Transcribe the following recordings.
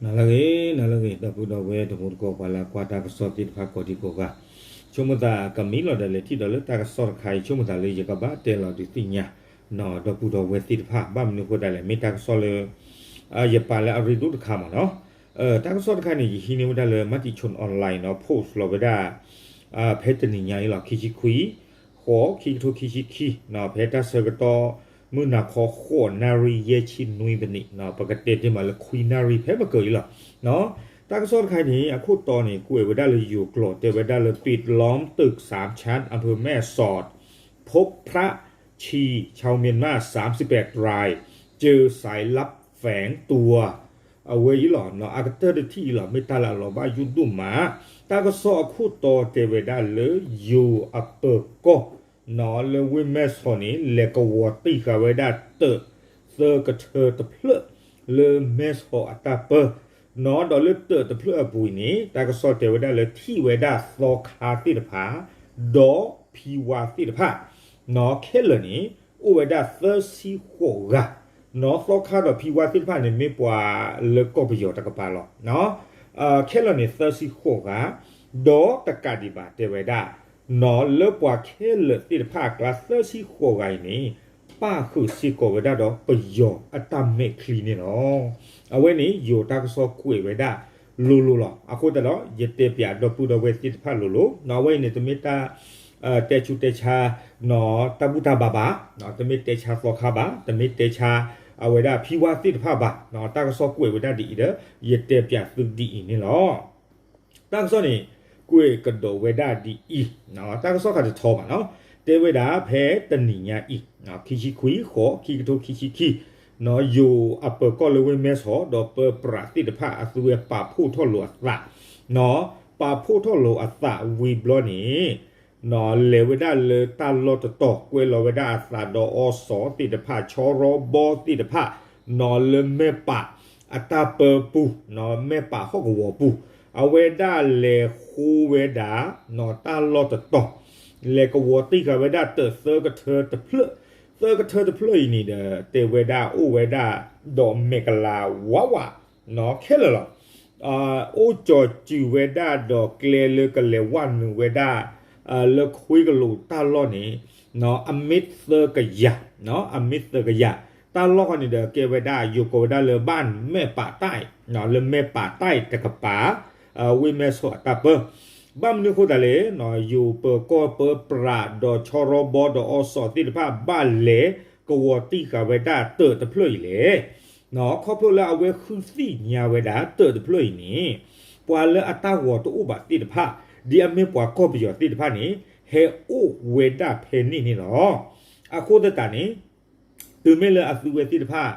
နၤလၢအဂ့ၤ နၤလၢအဂ့ၤ ဒီပုၢ်ဒီဝဲၢ်တံၤသကိး ပှၤလၢအကွၢ်တၢ်ကစီၣ်သ့ၣ်တဖၣ်ကိးဒံကိးဂၤ, ဆိကမိၣ်သးကမံလီၤဒီးလဲၤထံၣ်ဒီးလၢတၢ်ကစီၣ်တခါအံၤ ဆိကမိၣ်သးလၢယကဘၣ်တဲလီၤဒုးသ့ၣ်ညါ ဒီပုၢ်ဒီဝဲၢ်သ့ၣ်တဖၣ် ဘၣ်မနုၤအဃိသတးလဲၣ် မ့ၢ်တၢ်ကစီၣ်လၢ ယပာ်လၢအရ့ဒိၣ်တခါမးနီၤ. တၢ်ကစီၣ်တခါန့ၣ် ယဟံးန့ၢ်ဝဲဒၣ်လၢ Matichon Online နီၤ post လီၤဝဲဒၣ် ဖဲတနံၤညါအံၤလီၤ ခံဆံခွံ ဃိး ခံကထိခံဆံခံ ဖဲတၢ်ဆၢကတီၢ် မုၢ်နၤခီ ဃိးနၣ်ရံၣ် ယဲၢ်ဆံနွံပနံး ပကတဲတ့ၢ်မးလၢ ခွံနၣ်ရံၣ်ဖဲမ့ၢ်ကၢအံၤလီၤ. တၢ်ကစီၣ်တခါန့ၣ် အခိၣ်တီန့ၣ် ကွဲးဝဲဒၣ်လၢယိၤကျိာ် တဲဝဲဒၣ်လၢ ပိတ်ล้อมตึกสามชั้น อำเภอแม่สอด พบพระชี ชาวเมียนมา สามสิบแปดราย เจอสายลับแฝงตัว အဝဲအံၤလီၤ အကတၢၢ်တထံၣ်အံၤလီၤ မ့ၢ်တၢ်လၢအလီၤဘၣ်ယိၣ်ဒိၣ်မး. တၢ်ကစီၣ်အခိၣ်တီတဲဝဲဒၣ်လၢယိၤအပၢၤကီၢ် လၢဝ့ၢ်မဲၢ်ဆီးန့ၣ် လဲၤကဝီၤတံၢ်ဃာ်ဝဲဒၣ်တၢးသၢကထၢတဖျၢၣ် လၢမဲၢ်ဆီးအတၢ်ပၢ ဒီးလၢတၢးတဖျၢၣ်အပူၤအံၤန့ၣ် တၢ်ကစီၣ်တဲဝဲဒၣ်လၢထံၣ်ဝဲဒၣ်သီခါသ့ၣ်တဖၣ် ဒီးဖံဝါသ့ၣ်တဖၣ် ခဲလၢာ်န့ၣ် အိၣ်ဝဲဒၣ်သၢဆံဃိးဂၤ သီခါဒီးဖံဝါသ့ၣ်တဖၣ်န့ၣ် မ့ၢ်ပှၤလၢကီၢ်ပယီၤတကပၤလီၤ. ခဲလၢာ်န့ၣ်သၢဆံဃိးဂၤ ဒီးတကးဒံးဘၣ်တဲဝဲဒၣ် လၢပှၤခဲလၢာ်သ့ၣ်တဖၣ်အကျါသၢဆံဃိးဂၤအံၤန့ၣ် ပၣ်ဃုာ်စ့ၢ်ကီးဝဲဒၣ်ဒီးပယီၤအတၢ်မဲာ်ချံန့ၣ်လီၤ. အဝဲန့ၣ်ယိၤတၢ်ကစီၣ်ကွဲးဝဲဒၣ်လိၤလိၤလီၤ. အဃိသတးဒီး ယတဲပၠးဒီပုၢ်ဒီဝဲၢ်သ့ၣ်တဖၣ်လိၤလိၤ အဝဲအံၤန့ၣ် တမ့ၢ်တၢ် တဲဆူးတဲဆါ တၢ်ဘူၣ်တၢ်ဘါဘၣ်, တမ့ၢ်တဲဆါသီခါဘၣ်, တမ့ၢ်တဲဆါ အဝဲဒၣ်ဖံဝါသ့ၣ်တဖၣ်ဘၣ်, တၢ်ကစီၣ်ကွဲးဝဲဒၣ်ဒ်အံၤဒီး ယတဲပၠးသုဒ်အံၤန့ၣ်လီၤ. တၢ်ကစီၣ်န့ၣ် ကွဲးကဒီးဝဲဒၣ်ဒ်အံၤ, တၢ်ကစီၣ်ခါတထီဘၣ်နီၤ, တဲဝဲဒၣ်ဖဲတနံၤညါအံၤ ခံဆံခွံ ဃိး ခံကထိခံဆံခံ ယိၤအပၢၤကီၢ်လၢဝ့ၢ်မဲၢ်ဆီး ဒီးပၢပြးသ့ၣ်တဖၣ်အသုဝဲပာ်ဖှိၣ်ထီၣ်လိာ်အသး, ပာ်ဖှိၣ်ထီၣ်လိာ်အသးဝံၤဘျီန့ၣ် လဲၤဝဲဒၣ်လၢတၢ်လီၢ်တတီၤ ကွဲလီၤဝဲဒၣ်အသးဒီးအီစီသ့ၣ်တဖၣ် ဆီရီဘီသ့ၣ်တဖၣ် လၢမဲၢ်ပးအတၢ်ပၢပူၤ မဲၢ်ပးဟီၣ်ကဝီၤပူၤ, အဝဲဒၣ်လဲၤဃိဝဲဒၣ် တၢ်လီၢ်တတီၤ လဲၤကဝီၤတံၢ်ဃာ်ဝဲဒၣ်တၢးသၢကထၢတဖျၢၣ်, သၢကထၢတဖျၢၣ်အံၤန့ၣ်ဒီး တဲဝဲဒၣ်အိၣ်ဝဲဒၣ်ဒီးမဲာ်ကလၤဝးဝး ခဲလၢာ်လီၤ. အိၣ်ကၠီၤစူၤဝဲဒၣ်ဒီးကျဲလၢကလဲၤဝဲနုာ်ဝဲဒၣ် လၢခွ့ကလိာ်တၢ်လီၢ်န့ၣ် အမ့ၢ်သၢကယၤ, အမ့ၢ်သၢကယၤ, တၢ်လီၢ်ဃီန့ၣ်ဒီးကဲဝဲဒၣ် ယိၤကိးဝဲဒၣ်လၢဘၣ်မဲၢ်ပးတၢ်, လၢမဲၢ်ပးတၢ်တကပၤ ဝ့ၢ်မဲၢ်ဆီးအတၢ်ပၢ ဘၣ်မနုၤအဃိသတးလဲၣ်, ယိၤပၢၤကီၢ်ပၢပြးဒီးဆီရီဘီဒီးအီစီသ့ၣ်တဖၣ် ဘၣ်လဲၤကဝီၤတံၢ်ဃာ်ဝဲဒၣ်တၢးတဖျၢၣ်အံၤလဲၣ်. ခီဖျိလၢအဝဲဃုသ့ၣ်ညါဝဲဒၣ်တၢးတဖျၢၣ်အံၤန့ၣ် ပှၤလၢအတၢ်ဂီၤတအိၣ်ဘၣ်သ့ၣ်တဖၣ် ဒ်အမ့ၢ်ပှၤကီၢ်ပယီၤသ့ၣ်တဖၣ်န့ၣ် ဟဲအိၣ်ဝဲဒၣ်ဖဲန့ၣ်န့ၣ်လီၤ. အဃိသတးန့ၣ် တုၤမ့ၢ်လၢအသုဝဲသ့ၣ်တဖၣ်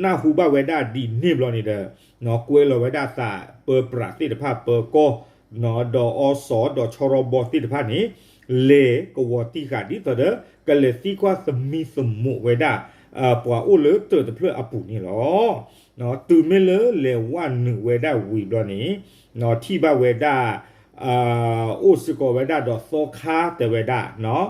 နၢ်ဟူဘၣ်ဝဲဒၣ်ဒ်န့ၣ်ဘျီန့ၣ်ဒီး ကွဲလီၤဝဲဒၣ်သး ပၢပြးသ့ၣ်တဖၣ် ပၢၤကီၢ် ဒီးအီစီဒီးဆီရီဘီသ့ၣ်တဖၣ်န့ၣ် လဲၤကဝီၤတံၢ်ဃာ်ဒ်သိးဒီး ကလဲၤသံကွၢ်သမံသမိးဝဲဒၣ် ပှၤအိၣ်လၢတၢးတဖျၢၣ်အပူၤန့ၣ်လီၤ. တုၤမ့ၢ်လၢလဲၤဝဲနုာ်ဝဲဒၣ်ဝံၤဘျီန့ၣ် ထံၣ်ဘၣ်ဝဲဒၣ် အိၣ်စ့ၢ်ကီးဝဲဒၣ်ဒီးသီခါတဲဝဲဒၣ်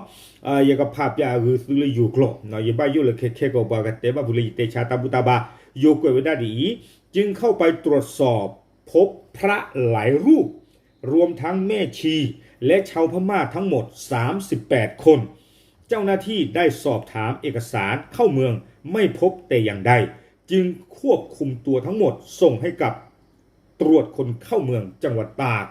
ယကဖးပၠးအဂ့ၢ်သုလၢယိၤကျိာ် ယဘၣ်ယိၣ်လၢခဲခဲကီး ပှၤကတဲဘၣ်ဖုးလၢယတဲဆါတၢ်ဘူၣ်တၢ်ဘါ ယိၤကွဲးဝဲဒၣ်ဒ်အံၤ, จึงเข้าไปตรวจสอบ พบพระหลายรูป รวมทั้งแม่ชี และชาวพม่าทั้งหมด สามสิบแปดคน เจ้าหน้าที่ได้สอบถามเอกสารเข้าเมืองไม่พบแต่อย่างใด จึงควบคุมตัวทั้งหมดส่งให้กับตรวจคนเข้าเมืองจังหวัดตาก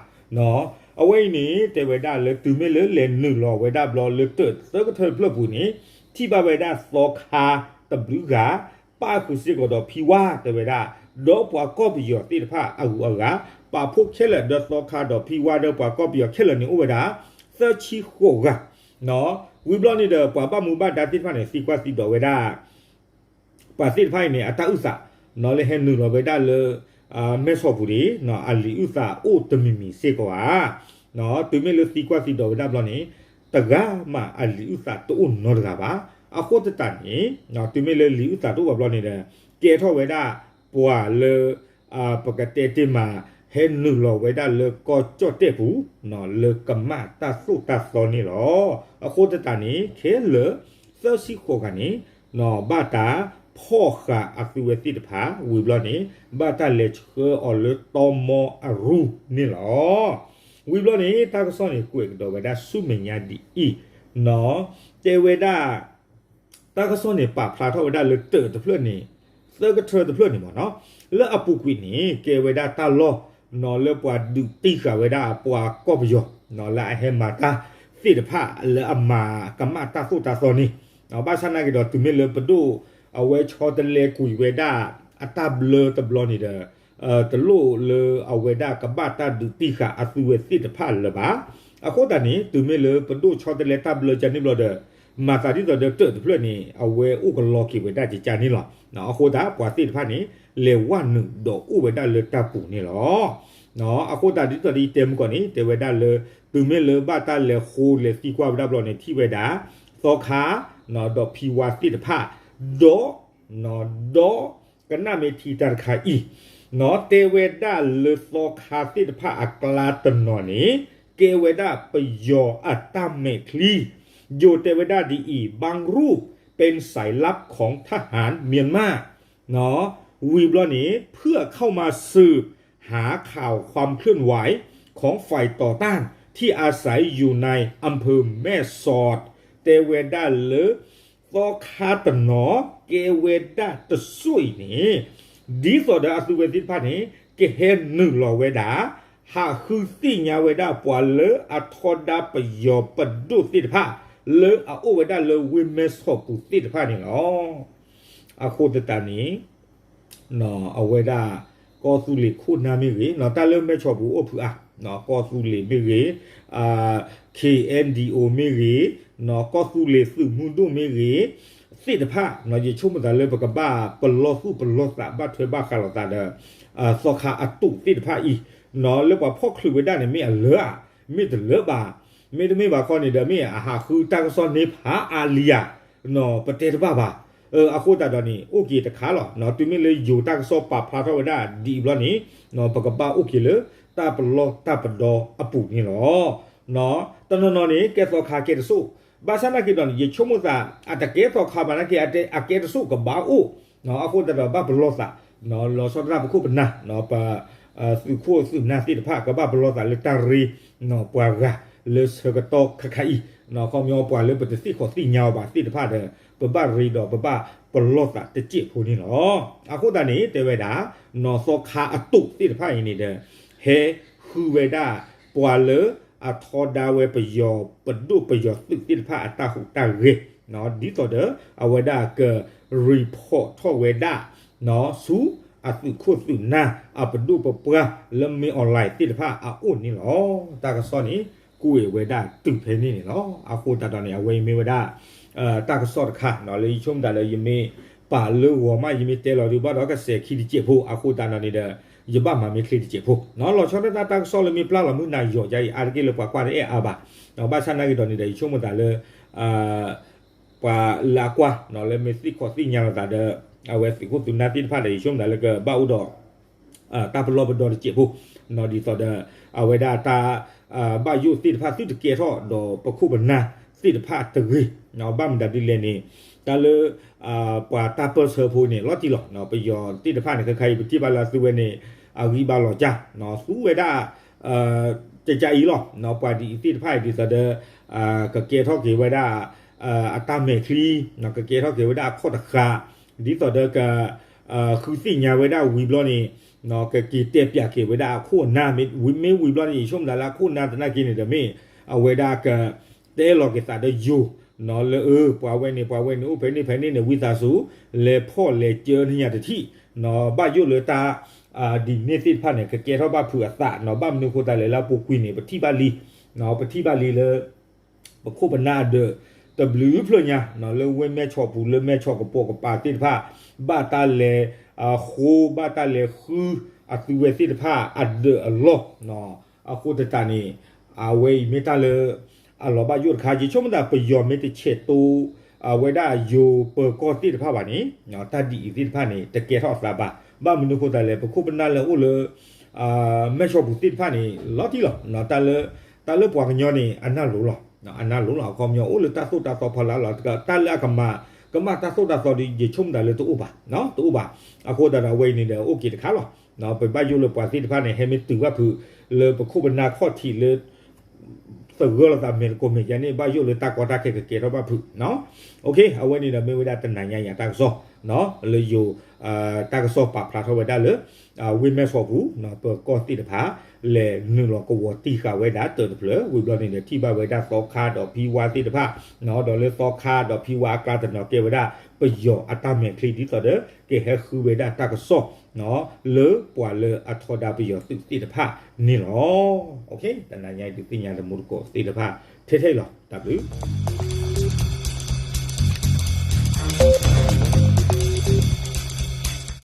အဝဲအံၤန့ၣ် တဲဝဲဒၣ်လၢတုၤမ့ၢ်လၢလဲၤနုာ်လီၤဝဲဒၣ်ဘျီလၢတၢးသၢကထၢတဖျၢၣ်ပူၤန့ၣ် ထံၣ်ဘၣ်ဝဲဒၣ်သီခါတဘျုးဂၤ ပၣ်ဃုာ်စ့ၢ်ကီးဒီးဖံဝါတဲဝဲဒၣ် ဒီးပှၤကီၢ်ပယီၤသ့ၣ်တဖၣ်အဂုၤအဂၤ ပာ်ဖှိၣ်ခဲလၢာ်ဒီးသီခါဒီးဖံဝါဒီးပှၤကီၢ်ပယီၤခဲလၢာ်န့ၣ်အိၣ်ဝဲဒၣ် သၢဆံဃိးဂၤ ဝံၤဘျီန့ၣ်ဒီး ပှၤဘၣ်မူဘၣ်ဒါသ့ၣ်တဖၣ်န့ၣ် သံကွၢ်သံဒိးဝဲဒၣ် ပှၤသ့ၣ်တဖၣ်အံၤန့ၣ် အတၢ်အုၣ်သး လၢဟဲနုာ်လီၤဝဲဒၣ်လၢ မဲၢ်ဆီးပူၤန့ၣ် အလံာ်အုၣ်သးအိၣ်တမံၤမံၤစ့ၢ်ကီးဧါ. တုၤမ့ၢ်လၢသံကွၢ်သံဒိးဝဲဒၣ်ဘျီန့ၣ် တဂၤမးအလံာ်အုၣ်သးတအိၣ်နီတဂၤဘၣ်. အဃိသတးန့ၣ် တုၤမ့ၢ်လၢလံာ်အုၣ်သးတအိၣ်ဘၣ်ဘျီန့ၣ်ဒီး ကဲထီၣ်ဝဲဒၣ်ပှၤလၢ ပကတဲတ့ၢ်မး ဟဲနုာ်လီၤဝဲဒၣ်လၢကီၢ်ကၠီၣ်တဲၣ်ပူၤ လၢကမၣ်တၢ်သိၣ်တၢ်သီန့ၣ်လီၤ. အဃိသတးန့ၣ် ခဲလၢာ်သၢဆံဃိးဂၤန့ၣ် ဘၣ်တၢ်ဖ ဖီၣ်ဃာ်အသုဝဲသ့ၣ်တဖၣ် ဝံၤဘျီန့ၣ် ဘၣ်တၢ်လဲၤဆှၢအီၤလၢတီမီအရူၢ်န့ၣ်လီၤ. ဝံၤဘျီန့ၣ် တၢ်ကစီၣ်န့ၣ်ကွဲးကဒီးဝဲဒၣ်ဆူမဲာ်ညါဒ်အံၤ, တဲဝဲဒၣ် တၢ်ကစီၣ်န့ၣ်ပာ်ဖျါထီၣ်ဝဲဒၣ်လၢတၢးတဖျၢၣ်န့ၣ် သၢကထၢတဖျၢၣ်န့ၣ်မ့ၢ်နီၤ, လၢအပူၤကွံာ်န့ၣ် ကဲဝဲဒၣ်တၢ်လီၢ်နီၤ လၢပှၤဒုးတံၢ်ဃာ်ဝဲဒၣ်ပှၤကီၢ်ပယီၤနီၤ လၢအဟဲမၤတၢ်သ့ၣ်တဖၣ်လၢအမၤကမၣ်တၢ်သိၣ်တၢ်သီန့ၣ်, ဘၣ်ဆၣ်နာ်က့ဒီး တုၤမ့ၢ်လၢပဒိၣ် အဝဲဆီတလဲကွံာ်ဝဲဒၣ်အတၢ်ဘျၢတဘျီန့ၣ်ဒီး တလိၣ်လၢအဝဲဒၣ်ကဘၣ်တၢ်ဒုးတံၢ်ဃာ်အသုဝဲသ့ၣ်တဖၣ်လၢၤဘၣ်. အဃိသတးန့ၣ် တုၤမ့ၢ်လၢပဒိၣ်ဆီတလဲတၢ်ဘျၢကန့ၣ်ဘျီဒီး မၤသးဒ်သိးဒီးတၢးတဖျၢၣ်န့ၣ် အဝဲအိၣ်ကလီက့ၤဝဲဒၣ်ကကန့ၣ်လီၤ. အဃိသတးပှၤသ့ၣ်တဖၣ်န့ၣ် လဲၤဝဲနုာ်ဒီးအိၣ်ဝဲဒၣ်လၢတၢ်ပူၤန့ၣ်လီၤ. အဃိသတးဒ်သိးဒီးယတဲမုၢ်ကီၢ်န့ၣ် တဲဝဲဒၣ်လၢ တုၤမ့ၢ်လၢဘၣ်တၢ်လဲၤဃိလဲၤသံကွၢ်ဝဲဒၣ်ဘျီန့ၣ် ထံၣ်ဝဲဒၣ် သီခါ ဒီးဖံဝါသ့ၣ်တဖၣ် ဒီး ဒီး ကနၣ်မ့ၢ်ထံတၢ်တခါအံၤ တဲဝဲဒၣ်လၢသီခါသ့ၣ်တဖၣ်အကျါတနီၤန့ၣ် ကဲဝဲဒၣ်ပယီၤအတၢ်မဲာ်ချံ, ယိၤတဲဝဲဒၣ်ဒ်အံၤ บางรูปเป็นสายลับของทหารเมียนมา ဝံၤဘျီန့ၣ် เพื่อเข้ามาสืบหาข่าวความเคลื่อนไหวของฝ่ายต่อต้านที่อาศัยอยู่ในอำเภอแม่สอด တဲဝဲဒၣ်လၢ သီခါတနီၤ ကဲဝဲဒၣ်တစိၢ်အံၤန့ၣ် ဒ်သိးဒီးအသုဝဲသ့ၣ်တဖၣ်န့ၣ် ကဟဲနုာ်လီၤဝဲဒၣ် ဟးဃုသ့ၣ်ညါဝဲဒၣ်ပှၤလၢအထီဒါပယီၤပဒိၣ်သ့ၣ်တဖၣ် လၢအအိၣ်ဝဲဒၣ်လၢဝ့ၢ်မဲဆီးပူၤသ့ၣ်တဖၣ်န့ၣ်လီၤ. အဃိသတးန့ၣ် အဝဲဒၣ် ကီၢ်သူလ့ၤခိၣ်နၢ်မ့ၢ်ဂ့ၤ တၢ်လၢမဲဆီးပူၤအိၣ်ဖုးအါ ကီၢ်သူလ့ၤမ့ၢ်ဂ့ၤ KNDO မ့ၢ်ဂ့ၤ ကီၢ်သူလ့ၤသုးမုၢ်ဒိၣ်မ့ၢ်ဂ့ၤ သ့ၣ်တဖၣ် ယဆိကမိၣ်သးလၢပကဘၣ်ပလီၢ်သူၣ်ပလီၢ်သး ဘၣ်ထွဲဘၣ်ဃးလိာ်သးဒီး သီခါအတူးသ့ၣ်တဖၣ်အံၤ လၢပှၤဖီၣ်ချုးဝဲဒၣ်န့ၣ် မ့ၢ်အလၢဧါ မ့ၢ်တလၢဘၣ်, မ့တမ့ၢ်ဘၣ်ခီန့ၣ်ဒီး မ့ၢ်အဟးဃုတၢ်ကစီၣ်န့ၢ်ဖးအါလံဧါ ပတဲတဘၣ်ဘၣ်. အဃိသတးဒီးန့ၣ် အိၣ်က့ၤတခါလီၤ. တုၤမ့ၢ်လၢယိၤတၢ်ကစီၣ်ပာ်ဖျါထီၣ်ဝဲဒၣ်ဒ်အံၤဘျီန့ၣ် ပကဘၣ်အိၣ်က့ၤလၢတၢ်ပလီၢ်တၢ်ပဒီအပူၤန့ၣ်လီၤ. တနီၤနီၤန့ၣ် ကဲသီခါကဲတစိၢ်, ဘၣ်ဆၣ်နာ်က့ဒီးန့ၣ် ယဆိကမိၣ်သး အတကဲသီခါဘၣ်နာ်က့ အကဲတစိၢ်ကဘၣ်အိၣ်, အဃိသတးဒီးဘၣ်ပလီၢ်သး လီၤဆီဒၣ်တၢ်ပခိၣ်ပနၢ် ပ သုးခိၣ်သုးနၢ်သ့ၣ်တဖၣ် ကဘၣ်ပလီၢ်သးလၢတၢ်ရ့ ပှၤဂၤလၢဆၢကတီၢ်ခါခါအံၤ, ခီပညီပှၤလၢပတသ့ၣ်ခီၣ်သ့ၣ်ညါအီၤဘၣ်သ့ၣ်တဖၣ်ဒီး ပဘၣ်ရ့ဒီးပဘၣ်ပလီၢ်သးတစဲးဖိန့ၣ်လီၤ. အဃိသတးန့ၣ် တဲဝဲဒၣ် နီၢ်သီခါအတူးသ့ၣ်တဖၣ်အံၤန့ၣ်ဒီး ဟဲဃုဝဲဒၣ် ပှၤလၢအထီဒါဝဲပယီၤပဒိၣ်ပယီၤသုးသ့ၣ်တဖၣ်အတၢ်ဟူးတၢ်ဂဲၤ ဒ်သိးဒီး အဝဲဒၣ်က report ထီၣ်ဝဲဒၣ် ဆူအသုးခိၣ်သုးနၢ် အပဒိၣ်ပပှၢ်လၢ မင်းအောင်လှိုင် သ့ၣ်တဖၣ်အအိၣ်န့ၣ်လီၤ. တၢ်ကစီၣ်န့ၣ် ကွဲးဝဲဒၣ်တုၤဖဲန့ၣ်န့ၣ်လီၤ. အဃိသတးဒီးန့ၣ် အဝဲအံၤမ့ၢ်ဝဲဒၣ် တၢ်ကစီၣ်တခါ လၢယဆိကမိၣ်သးလၢယမ့ၢ်ပာ်လၢဂီၤမး ယမ့ၢ်တဲလီၤဒုးဘၣ်ဒီးကစဲးခံတစဲးဖိ အဃိသတးဒီးန့ၣ်ဒီး ယဘၣ်မၤမ့ၢ်ချ့တစဲးဖိ လီၤဆီဒၣ်တၢ်တၢ်ကစီၣ်လၢမ့ၢ်ပျၢ်လီၤမုၢ်နၤယီၤယါအံၤ အါတက့ၢ်လၢပှၤကွၢ်တအဲၣ်အါဘၣ်, ဘၣ်ဆၣ်နာ်က့ဒီးန့ၣ်ဒီး ယဆိကမိၣ်သးလၢ ပှၤလၢအကွၢ် လၢမ့ၢ်သ့ၣ်ခီၣ်သ့ၣ်ညါလိာ်သးဒီး အဝဲသုးခိၣ်သုးနၢ်သ့ၣ်တဖၣ်ဒီး ယဆိကမိၣ်သးလၢကဘၣ်အိၣ်ဒီး တၢ်ပလီၢ်ပဒီတစဲးဖိ ဒ်သိးဒီး အဝဲဒၣ်တၢ် ဘၣ်ယိၣ်သ့ၣ်တဖၣ်သုတကဲထီၣ်ဒီးပခိၣ်ပနၢ်သ့ၣ်တဖၣ်တဂ့ၤ, ဘၣ်မနုၤဒ်လဲၣ်န့ၣ် တၢ်လၢ ပှၤတၢ်ပၢၢ်ဆၢဖိန့ၣ် လီၤတံၢ်လီၤ. ပယီၤသ့ၣ်တဖၣ်န့ၣ် ခဲခါအံၤ ပထံၣ်ဘၣ်လၢအသုဝဲန့ၣ် အဂံၢ်ဘါလီၤကၢ် သူဝဲဒၣ် ကကအံၤလီၤ. ပှၤဒ်အံၤသ့ၣ်တဖၣ်အံၤ ဒ်သိးဒီး ကကဲထီၣ်က့ၤဝဲဒၣ် အတၢ်မဲာ်ချံ ကကဲထီၣ်က့ၤဝဲဒၣ်အခီၣ်တဃာ် ဒ်သိးဒီးက ဃုသ့ၣ်ညါဝဲဒၣ်ဝံၤဘျီန့ၣ် ကက့ၤတဲပၠးက့ၤဝဲဒၣ်အခိၣ်အနၢ် မ့ၢ်ဝံၤဘျီန့ၣ် ယဆိကမိၣ်သးလၢအခိၣ်အနၢ်သနာ်က့န့ၣ်ဒီး မ့ၢ်အဝဲဒၣ်က တဲလီၤက့ၤသးဒီးယိၤ လၢအၢ ပှၤဝဲန့ၣ် ပှၤဝဲန့ၣ် အိၣ်ဖဲန့ၣ်ဖဲန့ၣ်န့ၣ် ဝံသးစူၤ လဲၤဖီၣ်လဲၤကၢနညါတထံၣ် ဘၣ်ယိၣ်လၢတၢ် ဒ်န့ၣ်သ့ၣ်တဖၣ်န့ၣ် ကကဲထီၣ်ဘၣ်ဖုးအသး ဘၣ်မနုၤအဃိသတးလဲၣ်လၢအပူၤကွံာ်န့ၣ် ပထံၣ်ဘၣ်လံ ပထံၣ်ဘၣ်လံလၢ ပခိၣ်ပနၢ်အဒၢး တဘျုးဖျၢၣ်ညါ လၢဝ့ၢ်မဲၢ်ဆီးပူၤ လၢမဲၢ်ဆီးကပိာ်ကပၤသ့ၣ်တဖၣ် ဘၣ်တၢ်လဲၤ ဃိ ဘၣ်တၢ်လဲၤဃု အသုဝဲသ့ၣ်တဖၣ်အဒၢးအလီၢ် အဃိသတးန့ၣ် အဝဲအံၤမ့ၢ်တၢ်လၢ အလီၤဘၣ်ယိၣ်တခါ ယဆိကမိၣ်သး ပယီၤမ့ၢ်တဆဲးတိ အဝဲဒၣ်ယိၤပၢၤကီၢ်သ့ၣ်တဖၣ်ဘၣ်န့ၣ် တၢ်ဒ်အံၤသ့ၣ်တဖၣ်န့ၣ် တကဲထီၣ်အသးဘၣ်. ဘၣ်မနုၤအဃိသတးလဲၣ် ပခိၣ်ပနၢ်လၢအိၣ်လၢ မဲၢ်ဆီးပူၤသ့ၣ်တဖၣ်န့ၣ် လီၤတံၢ်လီၤ. တၢ်လၢ တၢ်လၢပှၤကညီန့ၣ် အနၢ်လိၤလီၤ. အနၢ်လိၤလီၤ အခီပညီ အိၣ်လၢတၢ်သိၣ်တၢ်သီဖီလာ်လီၤ. တၢ်လၢအကမၤ ကမၣ်တၢ်သိၣ်တၢ်သီဒီး ယဆိကမိၣ်တၢ်လၢတအိၣ်ဘၣ်, တအိၣ်ဘၣ်. အဃိသတးဒီး အဝဲအံၤန့ၣ်ဒီး အိၣ်က့ၤတခါလီၤ. ပဘၣ်ယိၣ်လၢပှၤသ့ၣ်တဖၣ်န့ၣ် ဟဲမ့ၢ်တုၤဘၣ်ဖုးလၢပခိၣ်ပနၢ်ခီၣ်ထံးလၢ သဂၢၢ်လိာ်သးမဲာ်တကိးမဲာ်ယါန့ၣ် ဘၣ်ယိၣ်လၢတၢ်ကီတၢ်ခဲကကဲထီၣ်ဘၣ်ဖုး. အဝဲန့ၣ်ဒီးမ့ၢ်ဝဲဒၣ်တနၤညါအံၤတၢ်ကစီၣ် လၢယိၤ တၢ်ကစီၣ်ပာ်ဖျါထီၣ်ဝဲဒၣ်လၢ ဝ့ၢ်မဲၢ်ဆီးပူၤ ပၢၤကီၢ်သ့ၣ်တဖၣ် လဲၤနုာ်လီၤကဝီၤတံၢ်ဃာ်ဝဲဒၣ်တၢၢ်တဖျၢၣ် ဝံၤဘျီန့ၣ်ဒီး ထံၣ်ဘၣ်ဝဲဒၣ်သီခါဒီးဖံဝါသ့ၣ်တဖၣ် ဒီးလၢသီခါဒီးဖံဝါအကျါတနီၤကဲဝဲဒၣ် ပယီၤအတၢ်မဲာ်ချံ ဒ်သိးဒီး ကဟဲဃုဝဲဒၣ်တၢ်ကစီၣ် လၢပှၤလၢအထီဒါပယီၤသုးသ့ၣ်တဖၣ်န့ၣ်လီၤ. တနၤညါအံၤဒုးသ့ၣ်ညါတမူတကိးသ့ၣ်တဖၣ် ထဲထဲအံၤလီၤ. တၢ်ဘျုး